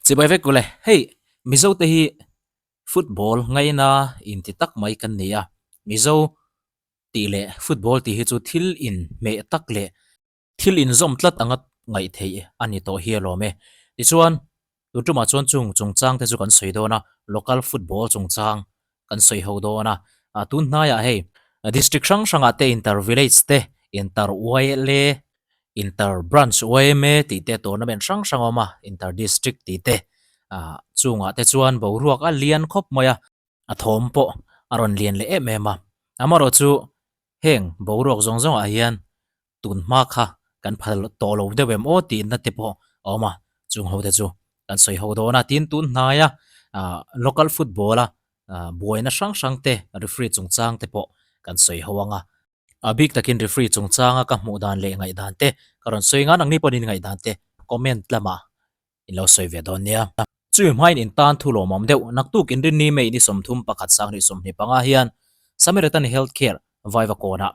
Chibai vek ule, hei Mizo te hi football ngaina inti tak mai kan ni a, Mizo tih leh football tih hi chu thil inhmeh tak leh thil inzawm tlat anga ngaih theih a ni tawh hi alawm e. Tichuan, tun tumah chuan chung chungchang te chu kan sawi dawn a, local football chungchang kan sawi ho dawn a. Tun hnaiah hei district hrang hrangah te inter village te, inter YLA, inter branch YMA tih te tournament hrang hrang a awm a, inter district tih te chungah te chuan boruak a lian khawp mai a, a thawm pawh a rawn lian leh em em a. Amaherawhchu heng boruak zawng zawngah hian tun hma kha kan phal tawh lo deuh em aw tih na te pawh a awm a, chung ho te chu kan sawi ho dawn a, tin tun hnaia ah local football a ah buaina hrang hrang te referee chungchang te pawh kan sawi ho ang a, a bik takin referee chungchanga ka hmuh dan leh ngaihdan te ka rawn sawi ngan ang ni pawhin ngaihdan te comment lamah in lo sawi ve dawn nia. Chumi hmain in tan thu lawmawm deuh naktuk inrinni May ni 31 2025 hian Samaritan Health Care Vaivakawnah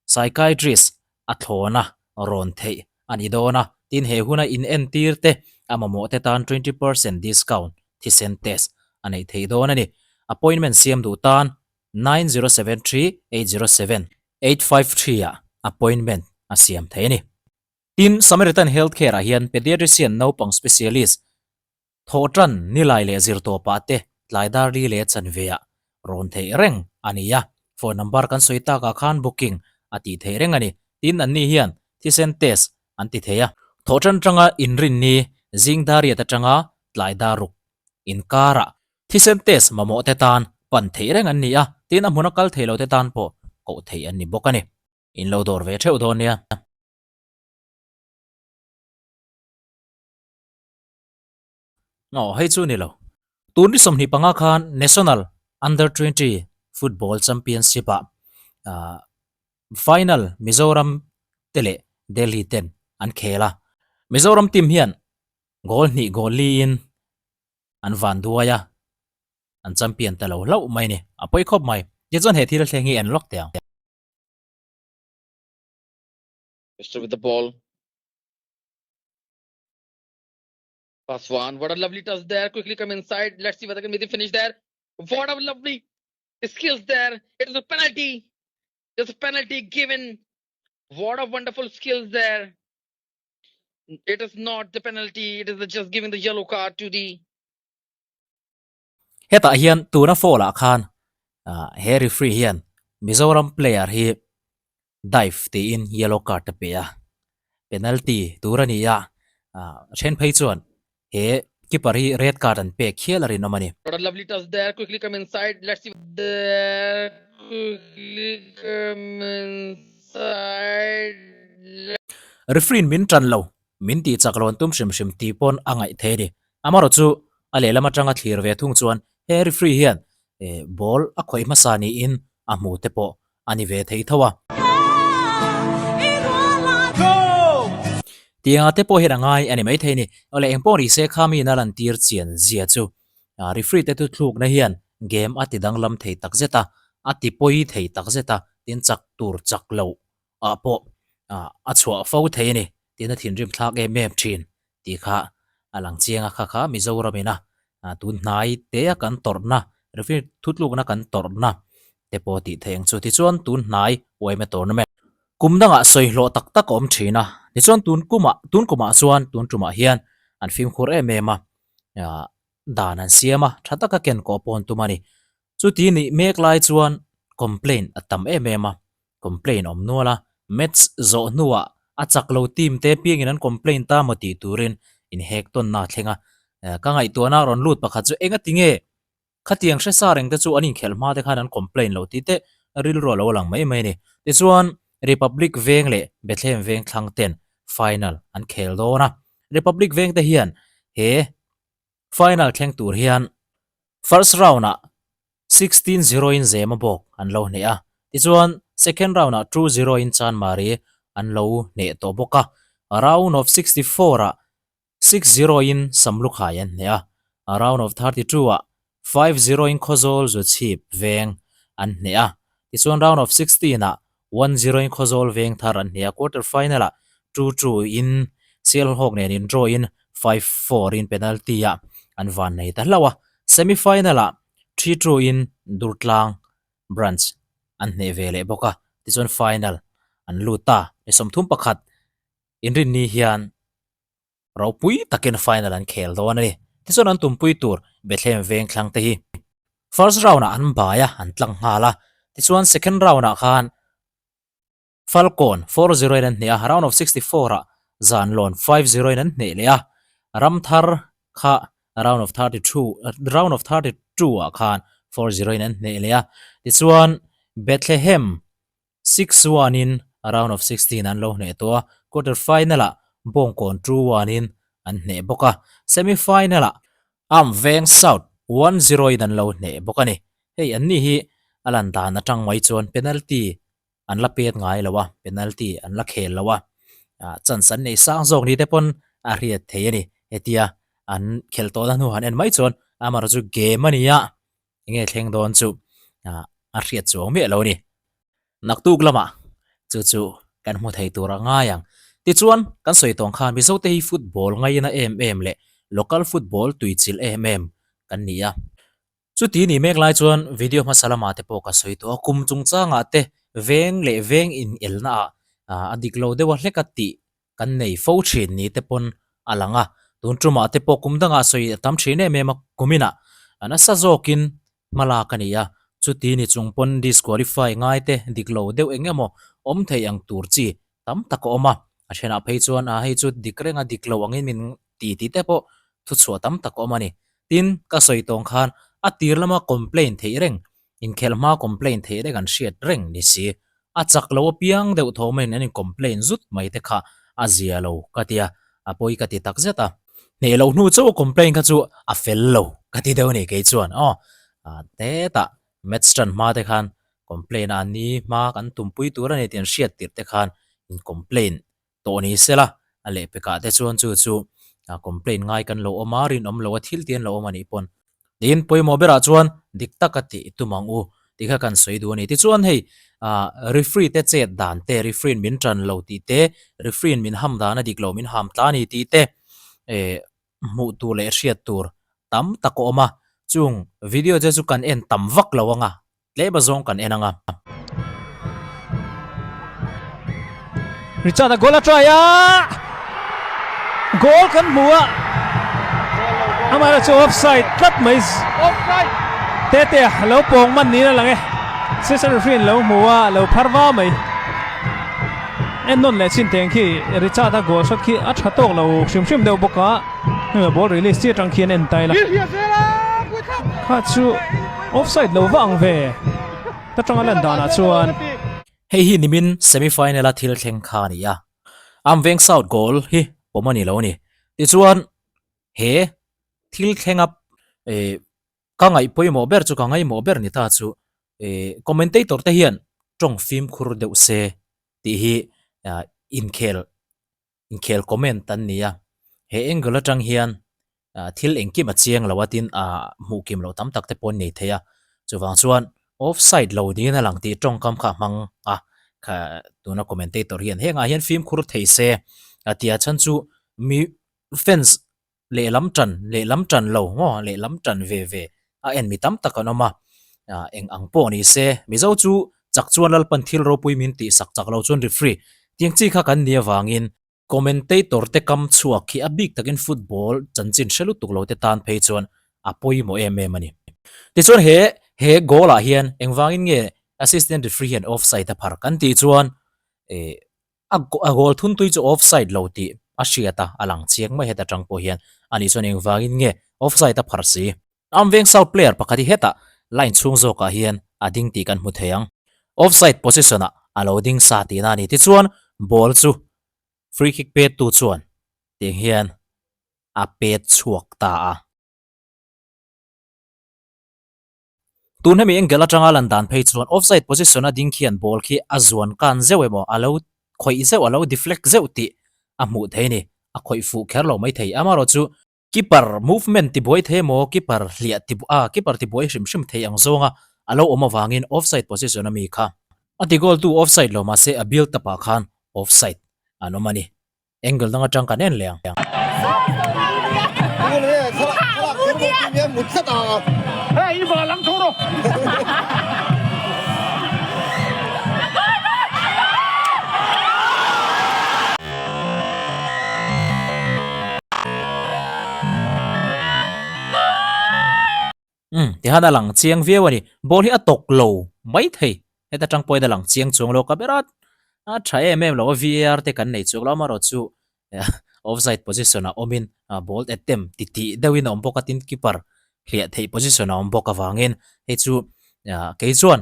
Psychiatrist a thlawna rawn theih a ni dawn a, tin he huna in entir te a mamawh te tan 20% discount thisen test a neih theih dawn a ni. Appointment siam duh tan 9073 807 853 ah appointment a siam theih a ni. Tin, Samaritan Health Care ah hian Pediatrician naupang specialist thawh tan nilai leh zirtawpah te tlai dar li leh chanve ah rawn theih reng a ni a, phone number kan sawi takah khan booking a tih theih reng a ni. Tin, anni hian thisen test an ti thei a. Thawh tan tanga inrinni zing dar riat atanga tlai dar ruk inkarah thisen test mamawh te tan pan theih reng an ni a, tin a hmuna kal thei lo te tan pawh koh theih an ni bawk a ni. In lo dawr ve theuh dawn nia. Aw hei chu ni lo. Tun ni 25 khan National Under 20 Football Championship ah final Mizoram te leh Delhi ten an khel a. Mizoram team hian goal hnih goal li in an van duai a, an champion ta lo hlauh mai a ni. A pawi khawp mai. Tichuan he thil thleng hi en lawk teh ang. Mr. with the ball. Paswan, what a lovely touch there. Quickly come inside. Let's see whether can make the finish there. What a lovely skills there. It is a penalty. There's a penalty given. What a wonderful skills there. It is not the penalty. It is the just giving the yellow card to the Hetah hian tuna foul ah khan he referee hian Mizoram player hi dive tiin yellow card a pe a, penalty tur a ni a, then phei chuan he keeper hi red card an pek hial a rinawm a ni. What a lovely touch there, quickly come inside, let's see there, quickly come inside. Referee in min tan lo, Min tih chak rawn tum hrim hrim tih pawn a ngaih thei a ni. Amaherawh chu a lehlam atanga thlir ve thung chuan he referee hian ball a khawih hmasa niin a hmu te pawh a ni ve thei tho a. Tianga te pawh hian a ngai a ni maithei a ni. Awle engpawh ni se kha mi in a lantir chian zia chu referee te thuthlukna hian game a ti danglam thei takzet a, a ti pawi thei takzet a, tin chak tur chak loh ah pawh a chhuah fo thei a ni tiin a thinrim thlak em em thin tih kha a lang chiang a, kha kha Mizoram ina tun hnai te a kan tawrhna referee thutlukna kan tawrhna te pawh tih theih ang chu. Tichuan tun hnai uaima tournament kum dangah sawi hlawh tak tak a awm thin a, tichuan tun kumah tun kumah chuan tun tumah hian an fimkhur em em a, dan an siam a, tha taka ken kawh pawh an tum a ni. Chuti nih mek lai chuan complaint a tam em em a, complain awm nual a, match zawh hnuah a chak lo team te piangin an complain ta maw tih turin inhek tawnna a thleng a, ka ngaihtuahna a rawn lut pakhat chu engati nge khatiang hre sa reng te chu an inkhelh hma te khan an complain loh tih te rilru a lo lang mai mai a ni. Tichuan Republic Veng leh Bethlehem Veng thlang ten final an khel dawn a, Republic Veng te hian he final thleng tur hian first round ah 16 zero in Zema bawk an lo hneh a, tichuan second round ah 2 zero in Chanmari an lo hneh tawh bawk a, round of 64 ah 6 zero in Samlukhai an hneh a, round of 32 ah 5 zero in Khawzawl Zuchhip Veng an hneh a, tichuan round of 16 ah 1 zero in Khawzawl Veng thar an hneh a, quarter final ah 2 2 in Sialhawk nen in draw in 5-4 in penalty ah an van nei ta hlauh a. Semi final ah 3-2 in Durtlang Branch an hneh ve leh bawk a, tichuan final an lut ta. Ni 31 inrinni hian ropui takin final an khel dawn a ni. Tichuan an tumpui tur Bethlehem veng thlang te hi first round ah an bai a, an tlang nghal a. Tichuan second round ah khan Falkawn 4-0 in an hneh a, round of 64 ah Zanlawn 5-0 in an hneh leh a. Ramthar kha round of 32 round of 32 ah khan 4-0 in an hneh leh a. Tichuan Bethlehem 6-1 in round of 16 an lo hneh tawh a, quarter final ah Bawngkawn 2-1 in an hneh bawk a, semi final ah Arm Veng South 1-0 in an lo hneh bawk a ni. Hei an ni hi a lan dan atang mai chuan penalty an la pet ngai lo a, penalty an la khel lo a, chance an nei sang zawk ni te pawn a hriat thei a ni. Hetia an khelh tawhna hnu han en mai chuan amaherawhchu chu game a ni a, enge thleng dawn chu a hriat chuang miah lo a ni. Naktuk lamah chu chu kan hmu thei tur a ngai ang. Tichuan, kan sawi tawng khan Mizote hi football ngaina em em leh local football tuichilh em em kan ni a. Chuti ni mek lai chuan video hmasa lamah te pawh ka sawi tawh a, kum chungchangah te veng leh veng inelna ah a dik lo deuh a hlek a tih kan nei fo thin ni te pawn a lang a, tun tumah te pawh kum dangah sawi a tam thin em em a, kuminah a nasa zawkin hma lak a ni a, chuti ni chung pawn disqualify ngai te dik lo deuh eng emaw awm thei ang tur chi tam tak a awm a, a thenah phei chuan a hei chu dik reng a dik lo angin min ti tih te pawh thuchhuah tam tak a awm a ni. Tin, ka sawi tawng khan a tir lama complain theih reng, inkhelh hma complain theih reng an hriat reng ni si. A chak lo apiang deuh tho maiin an in complain zut mai te kha a zia lo ka ti a, a pawi ka ti tak zet a. Hneh loh hnu chauh a complain kha chu a fel lo ka ti deuh a ni kei chuan aw. Hetah match tan hma te khan complain a ni hma kan tumpui tur a ni tih an hriat tirh te khan in complain tawh ni sela, a lehpekah te chuan chu chu complaint ngai kan lo awm a, rinawm lo a thil te an lo awm a nih pawn. Tin, pawimawh berah chuan dik taka tih i tum ang u tih kha kan sawi duh a ni. Tichuan hei referee te chet dan te, referee in min tan lo tih te, referee in min ham dan a dik lo, min ham tla a ni tih te hmuh tur leh hriat tur tam tak a awm a. Chung video te chu kan en tam vak lo ang a, Tlem a zawng kan en ang a. Richard a goal a try a, goal kan hmu a, amaherawh chu offside tlat mai. Tete a lo pawng man niin a lang e, Cesar referee in lo hmu a, lo phar va mai. En nawn leh chin teng khi Richard a goal shot khi a tha tawk lo hrim hrim deuh bawk a, ball release chi atang khian en ta ila. Kha chu. Offside lo va ang ve ta tanga lan danah chuan. Hei hi nimin semi final a thil thleng kha a ni a, Amveng South goal hi pawm a ni lo a ni. Tichuan he thil thlenga ka ngaih pawimawh ber chu ka ngaihmawh ber ni ta chu commentator te hian tawng fimkhur deuh se tih hi inkhel inkhel comment an ni a, he angle atang hian thil engkim a chiang lo a tin ah hmuh kim loh tam tak te pawh an nei thei a, chuvang chuan offside lo niin a lang tih tawngkam kha a hmang a, kha tuna commentator hian hengah hian fimkhur thei se a tia chhan chu mi fans lehlam tan lehlam tan lo maw lehlam tan ve ve a en mi tam tak an awm a, ah eng ang pawh ni se Mizo chu chak chuan Lalpan thil ropui min tih sak chak lo chuan referee tiang chi kha kan nih avangin commentator te kam chhuak khi a bik takin football chanchin hre lutuk lo te tan phei chuan a pawimawh em em a ni. Tichuan he he goal ah hian engvangin nge assistant referee hian offside a phar kan tih chuan eh A goal thuntui chu offside lo tih a hriat a, a lang chiang mai heta tang pawh hian a nih chuan engvangin nge offside a phar si. Amveng South player pakhat hi hetah line chhung zawkah hian a ding tih kan hmu thei ang. Offside position ah a lo ding sa tihna a ni. Tichuan ball chu free kick pet tu chuan tiang hian a pet chhuak ta a. Tun hemi angle atanga lan dan phei chuan offside position a ding khian ball khi a zuan kan zeuh emaw a lo khawih zeuh a lo deflect zeuh tih a hmuh thei a ni. A khawih fuh kher lo mai thei. Amaherawh chu keeper movement tibuai thei emaw keeper hliah ti a keeper tibuai hrim hrim thei ang zawnga a lo awm avangin offside position a mi kha a ti goal tu offside lo mahse a build up ah khan offside an awm a ni. Angle dang atang kan en leh ang. hmu tlat a. Hei i val ang tho rawh. Umm, tihan a lang chiang viau a ni. Ball hi a tawk lo mai thei. Heta tang pawhin a lang chiang chuang lo ka ber a, a tha em em lo a, VAR te kan nei chuang lo amaherawhchu offside position ah awmin ball attempt ti tih deuhin a awm bawk a, tin keeper hliah theih position a awm bawk avangin hei chu kei chuan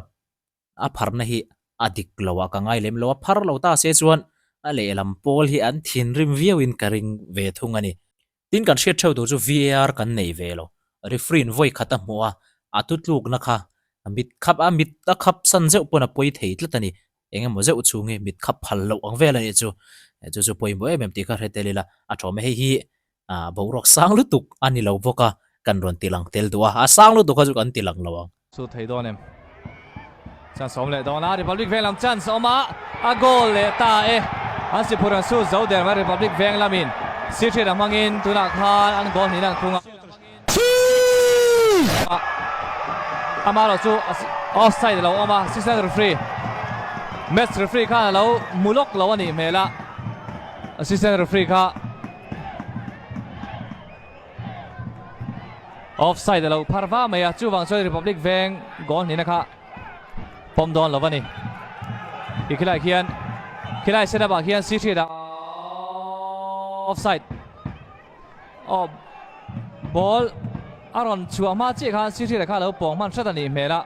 a pharna hi a dik lo ah ka ngai lem lo a, phar lo ta se chuan a lehlam pawl hi an thinrim viauin ka ring ve thung a ni. Tin kan hriat theuh tur chu VAR kan nei ve lo, referee in vawi khat a hmuh a, a tutlukna kha mit khap a, mit a khap san zeuh pawn a pawi thei tlat a ni, eng emaw zeuh chhung hi mit khap phal loh ang vel a nih chu, chu chu pawimawh em em tih kha hre tel ila a thawm e, hei hi boruak sang lutuk a ni lo bawk a, kan rawn ti lang tel duh a, a sang lutuk kha chu kan ti lang lo ang. Chu thei dawn em? Chance awm leh dawn a, Republic Veng lam chance awm a, a goal leh ta e. An si phur an su zo der mai Republic Veng lamin si hriat a hmangin tunah khan an goal hnihna an khung a. Amaherawh chu offside a lo awm a, assistant referee match referee khan a lo hmu lawk lo a nih hmel a, assistant referee kha Offside a lo phar va mai a, chuvang chuan Republic Veng goal hnihna kha pawm dawn lo a ni. I khilai khian khilai setup ah khian si hriat ah offside aw ball a rawn chhuah hma chiah khan si hriat kha a lo pawng hman hrat a nih hmel a.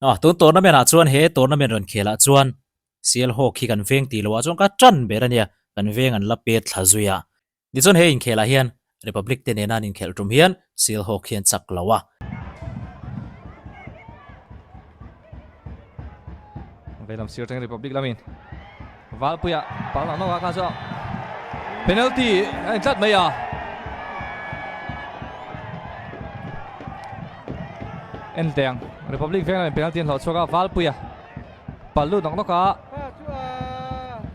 A, tun tournament ah chuan he tournament rawn khel ah chuan Sialhawk hi kan veng tih loh ah chuan ka tan ber a nia, kan veng an la pet thla zui a. Tichuan he inkhelah hian Republic te nena an inkhelh tum hian Sialhawk hi an chak lo a. Veilam sir atangin Republic lamin Valpuia pang lang nawk a khan chu penalty a in tlat mai a. En teh ang Republic veng lamin penalty an hlawh chhuak a Valpuia pal lut nawk nawk a.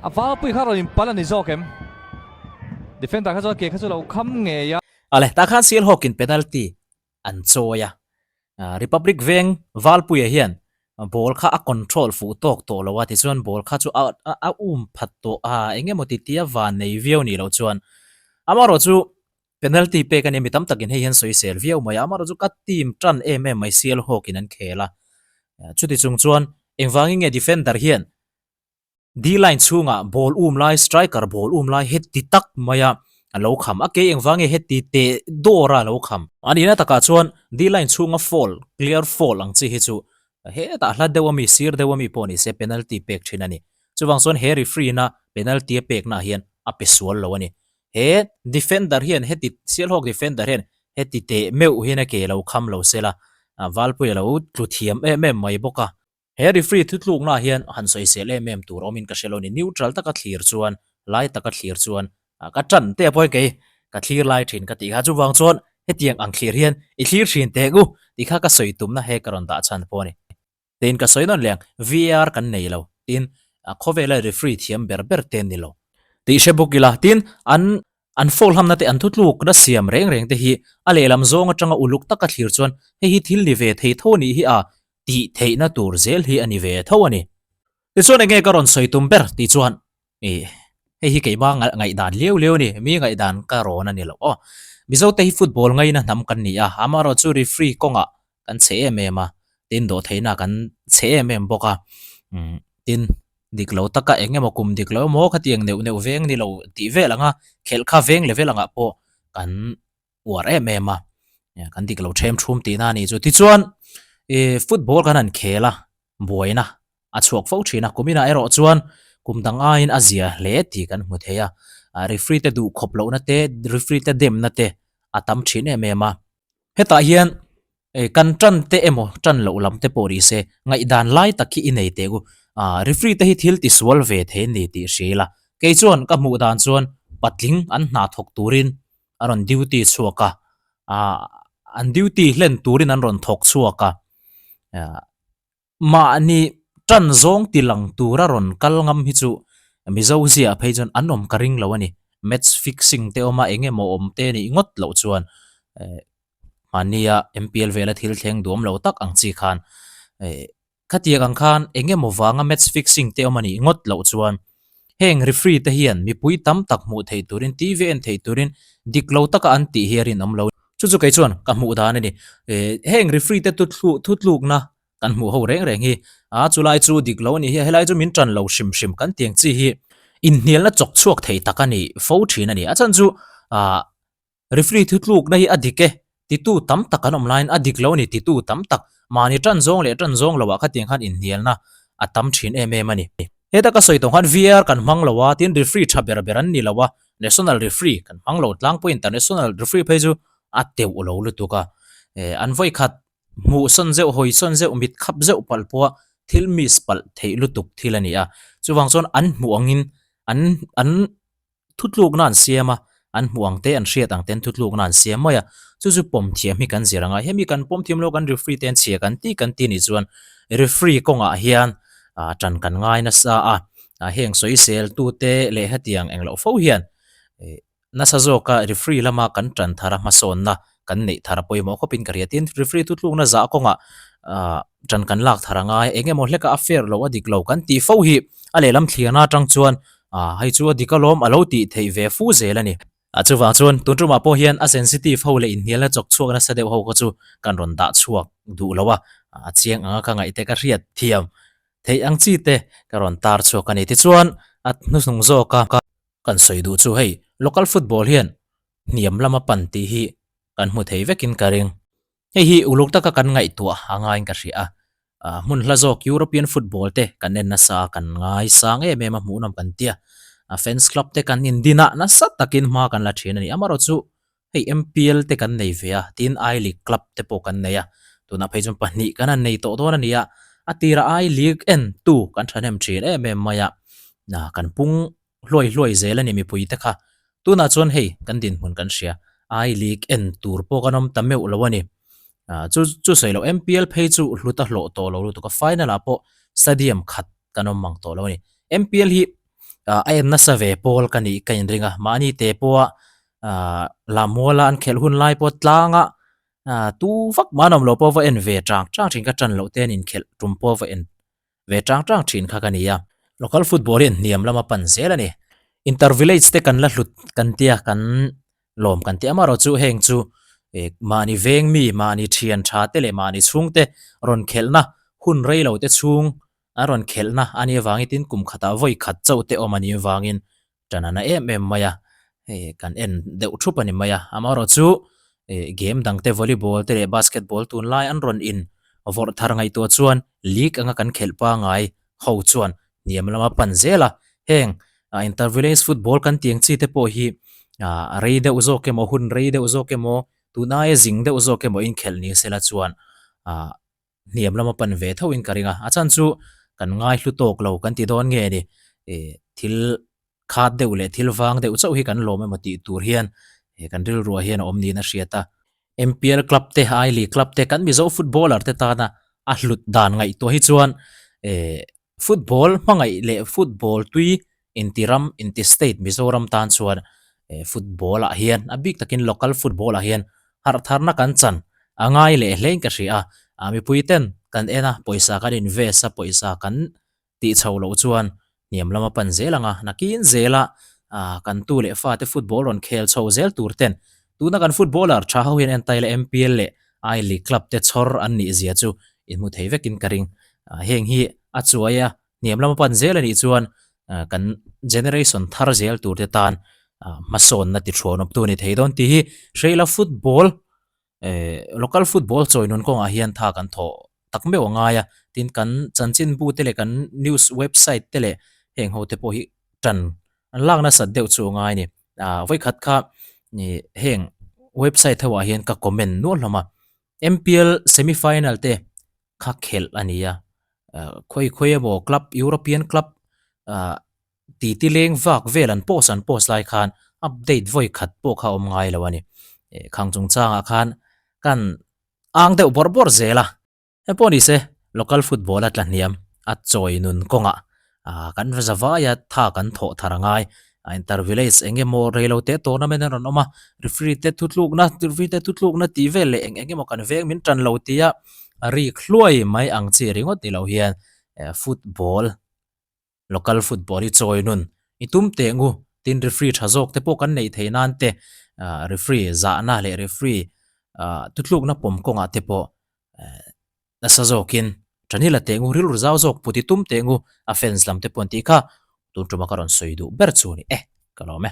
A Valpui kha rawn inpal a ni zawk em? Defender kha chuan ke kha chu lo kham ngei a. Awle, tah khan Sialhawkin penalty an chawi a. Republic Veng Valpuia hian ball kha a control fuh tawk tawh lo a, tichuan ball kha chu a a um phat tawh a, eng emaw ti tia van nei viau nih loh chuan amaherawh chu penalty pek a nia, mi tam takin hei hian sawisel viau mai a, amaherawh chu ka team tan em em mai Sialhawkin an khel a, chuti chung chuan engvangin nge defender hian D-line chhungah ball um lai, striker ball um lai heti tak maia a lo kham. A kei engvang nge heti teh dawra a lo kham? A nihna takah chuan D-line chhunga foul, clear foul ang chi hi chu hetah hla deuh ami, sir deuh ami pawh ni se penalty pek thin a ni. Chuvang chuan he referee-na penalty a peknaah hian a pe sual lo a ni. He defender hian heti, Sialhawk defender hian heti teh meuh hian a ke lo kham lo sela, Valpui a lo tlu thiam em em mai bawk a. He referee thutluknaah hian han sawisel em em tur awmin ka hre lo ni. Neutral taka thlir chuan, lai taka thlir chuan ka tan teh pawhin kei ka thlir lai thin ka tih kha. Chuvang chuan hetiang ang thlir hian i thlir thin teh ngu tih kha ka sawi tumna he ka rawn dah chhan pawh a ni. Tiin ka sawi nawn leh ang, VAR kan nei lo tiin khawvela referee thiam ber ber te an ni lo tih hre bawk ila. Tin, an an foul hamna te an thutlukna siam reng reng te hi a lehlam zawng atanga uluk taka thlir chuan hei hi thil ni ve thei tho a nih hi a, tih theihna tur zel hi a ni ve tho a ni. Tichuan enge ka rawn sawi tum ber tih chuan ih hei hi keimah ngaihdan liau liau a ni, mi ngaihdan ka rawn a ni lo aw. Mizote hi football ngaina hnam kan ni a, amaherawh chu referee kawngah kan chhe em em a, tin dawhtheihna kan chhe em em bawk a, umm tin dik lo taka eng emaw kum dik lo emaw khatiang neuh neuh veng ni lo tih vel anga khelh kha veng level angah pawh kan uar em em a, kan dik lo them thum tihna a nih chu. Tichuan ih football kan han khel a, buaina a chhuak fo thin a, kuminah erawh chuan kum dang aiin a zia hle tih kan hmu thei a, referee te duh khawp lohna te, referee te demna te a tam thin em em a. Hetah hian kan tan te emaw tan loh lam te pawh ni se ngaihdan lai tak hi i nei teh u. Referee te hi thil tisual ve thei an ni tih hria ila, kei chuan ka hmuh dan chuan patling an hna thawk turin a rawn duty chhuak a, ah an duty hlen turin an rawn thawk chhuak a, ah mahni tan zawng ti lang tura rawn kal ngam hi chu Mizo ziah phei chuan an awm ka ring lo a ni, match fixing te awm a eng emaw awm te nih ngawt loh chuan eh. Mahnia MPL vela thil thleng duam lo tak ang chi khan eh khatiang ang khan eng emaw vanga match fixing te awm a nih ngawt loh chuan heng referee te hian mipui tam tak hmuh theih turin TV en theih turin dik lo taka an tih hi a rinawm lo. Chu chu kei chuan ka hmuh dan a ni. Eh heng referee te thutlukna Kan hmuh ho reng reng hi a chulai chu dik lo a nih hi a, helai chu min tan lo hrim hrim kan tiang chi hi inhnialna chawk chhuak thei tak a ni fo thin a ni. A chhan chu ah referee thutlukna hi a dik e titu tam tak an awm laiin a dik lo a ni titu tam tak mahni tan zawng leh tan zawng loah khatiang khan inhnialna a tam thin em em a ni. Heta ka sawi tawh khan VAR kan hmang lo a, tin referee tha ber ber an ni lo a, national referee kan hmang lo tlangpui international referee phei chu a teuh lo lutuk a, eh an vawikhat Hmuh sawn zeuh, hawi sawn zeuh, mit khap zeuh palh pawha thil miss palh theih lutuk thil a ni a. Chuvang chuan an hmuh angin an an thutlukna an siam a, an hmuh ang te, an hriat ang te an thutlukna an siam mai a. Chu chu pawm thiam hi kan zir anga, hemi kan pawm thiam lo kan referee te an chhia kan ti kan ti nih chuan referee kawngah hian ah tan kan ngai nasa a, heng sawisel tute leh hetiang engloh fo hian eh Nasa zawka referee lama kan tan thar a hmasawnna kan neih thar a pawimawh khawpin ka ria. Tin, referee thutlukna zah kawngah tan kan lak thar a ngai. Eng emaw hleka a fair lo, a dik lo kan tih fo hi a lehlam thliarna atang chuan hei chu a dik alawm a lo tih theih ve fu zel a ni. Chuvang chuan tun tumah pawh hian a sensitive ho leh inhnialna chawk chhuak nasa deuh ho kha chu kan rawn dah chhuak duh lo a, a chiang anga ka ngaih te ka hriat thiam theih ang chi te ka rawn tar chhuak a ni. Tichuan a hnuhnung zawka. Kan sawi duh chu hei local football hian hniam lama pan tih hi kan hmu thei vekin ka ring. Hei hi uluk taka kan ngaihtuah a ngaiin ka hria a, hmun hla zawk European football te kan en nasa a, kan ngaisang em em a hmuhnawm kan tia, fans club te kan indin a, nasa takin hma kan la thin a ni. Amaherawhchu hei MPL te kan nei ve a, tin I League club te pawh kan nei a, tunah phei chuan pahnih kan han nei tawh dawn a ni a, a tirah I League entu kan thahnem thin em em mai a, kan pung hluai hluai zel a ni mipui te kha. Tunah chuan hei kan dinhmun kan hria, I League en tur pawh kan awm ta meuh lo a ni. Ah chu chu sawi loh MPL phei chu hlut a hlawh tawh lo lutuk a, final ah pawh stadium khat kan awm mang tawh lo a ni. MPL hi ah a en nasa ve pawl ka nih ka inring a, mahni te pawha ah Lammuala an khelh hun lai pawh tlanga ah tu vak mah an awm lo pawh va en ve chang chang thin ka tan loh te an inkhelh tum pawh va en ve chang chang thin kha ka ni a. Local football hian hniam lama pan zel a ni. Inter village te kan la hlut kan tia kan lawm kan ti amaherawh chu heng chu eh mahni veng mi mahni thian tha te leh mahni chhung te rawn khelhna hun rei lo te chhung an rawn khelhna a nih avangin tin kum khatah vawi khat chauh te awm a nih avangin tan a na em em mai a, hei kan en deuh thup a ni mai a, amaherawh chu eh game dang te volleyball te leh basketball tunlai an rawn in vawrh thar ngaihtuah chuan league anga kan khelh pangai ho chuan hniam lama pan zel a, heng ah inter village football kan tih ang chi te pawh hi ah rei deuh zawk emaw hun rei deuh zawk emaw tun aia zing deuh zawk emaw inkhelh ni sela chuan ah hniam lama pan ve tho in ka ring a, a chhan chu kan ngai hlu tawk lo kan ti dawn nge ni ih thil khat deuh leh thil vang deuh chauh hi kan lawm emaw tih tur hian ih kan rilruah hian a awm niin a hriat a. MPL club te, I League club te kan Mizo footballer te tana a hlut dan ngaihtuah hi chuan ih Football hmangaih leh football tui inti ram, inti state Mizoram tan chuan football ah hian a bik takin local football ah hian harh tharna kan chan a ngai leh hlein ka hria a. Mipui ten kan en a, pawisa kan invest a, pawisa kan tih chho loh chuan hniam lama pan zel ang a, nakin zela kan tu leh fate football rawn khel chho zel tur ten tuna kan footballer tha ho hian entaila MPL leh I League club te chhawr an nih zia chu inhmu thei vekin ka ring. Heng hi a chuai a, hniam lama pan zel a nih chuan kan generation thar zel tur te tan hmasawnna ti thuanawp tu a ni thei dawn tih hi Hreila football local football chawi nun kawngah hian tha kan thawh tak meuh a ngai a, tin kan chanchinbu te leh kan news website te leh heng ho te pawh hi tan an lak nasat deuh chu a ngai a ni. Vawikhat kha heng website ho ah hian ka comment nual hlawm a, MPL semi final te kha khelh a ni a, khawi khawi emaw club European club ah titi leng vak vel an post an post lai khan update vawi khat pawh kha a awm ngai lo a ni. Khang chungchangah khan kan ang deuh bawrh bawrh zel a. Heng pawh ni se local football a tla hniam a chawi nun kawngah ah kan zavaia tha kan thawh thar a ngai. Inter village eng emaw reilo te tournament an rawn awm a, referee te thutlukna referee te thutlukna tih vel leh eng eng emaw kan veng min tan lo tia rik hluai mai ang chi ringawt ni lo hian football local football hi chawi nun i tum teh ngu tin referee tha zawk te pawh kan neih theih nan te referee zahna leh referee thutlukna pawm kawngah te pawh Nasa zawkin, Ṭanila teh ngu, rilru zau zawk put i tum teh ngu, a fans lam te pawh an tih kha, tun ṭuma ka rawn sawi duh ber chu a ni e, ka lawm e.